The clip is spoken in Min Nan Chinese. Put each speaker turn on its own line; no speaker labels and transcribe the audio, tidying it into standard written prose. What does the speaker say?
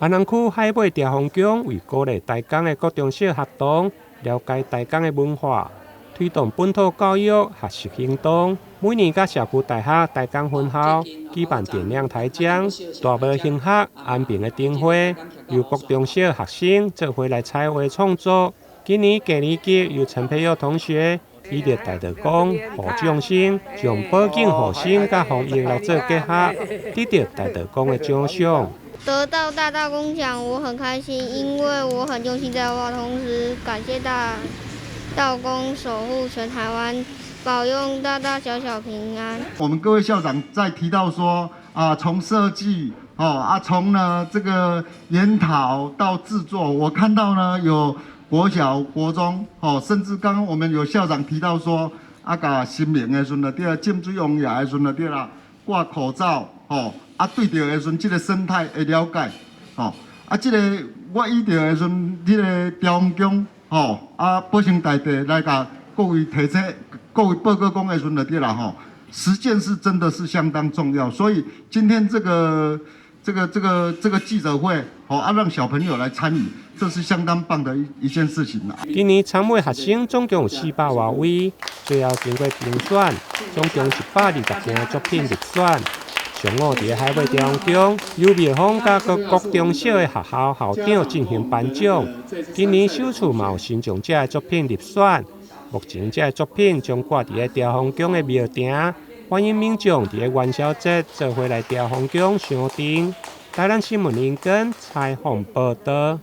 安南區海尾朝風宮為鼓勵台江的國中小學童了解台江的文化，推動本土教育學習行動，每年佮社區大學台江分校舉辦點亮台江大帽興學安平的燈會，由國中小學生做伙來彩畫創作。今年低年級由陳培佑同學以及大道公何將生，將保境護生佮防疫來做結合，得著大道公的獎賞。
得到大道公獎，我很開心，因為我很用心在畫，同時感謝大道公守護全台灣，保佑大大小小平安。
我們各位校長在提到說啊，從設計哦啊，從呢這個研討到製作，我看到呢有國小、國中，哦，甚至剛剛我們有校長提到說，啊，共神明的時陣對啊，浸水王爺的時陣對啦，掛口罩，吼，啊，對著的時陣，這個生態的了解，吼，啊，這個我依著的時陣，這個朝風宮，吼，啊，保生大帝來共各位提醒、各位報告講的時陣對啦，吼，實踐是真的是相當重要，所以今天這個記者會，好啊，讓小朋友來參與，這是相當棒的一件事情啦。
今年參會學生總共有400外位，最後經過評選，總共120件作品入選。上午佇海尾朝風宮，由廟方佮各國中小的學校校長進行頒獎。今年首次嘛有身障者的作品入選，目前這个作品將掛佇朝風宮的廟埕，歡迎民眾佇元宵節做伙來朝風宮賞燈。台南新聞林根採訪報導。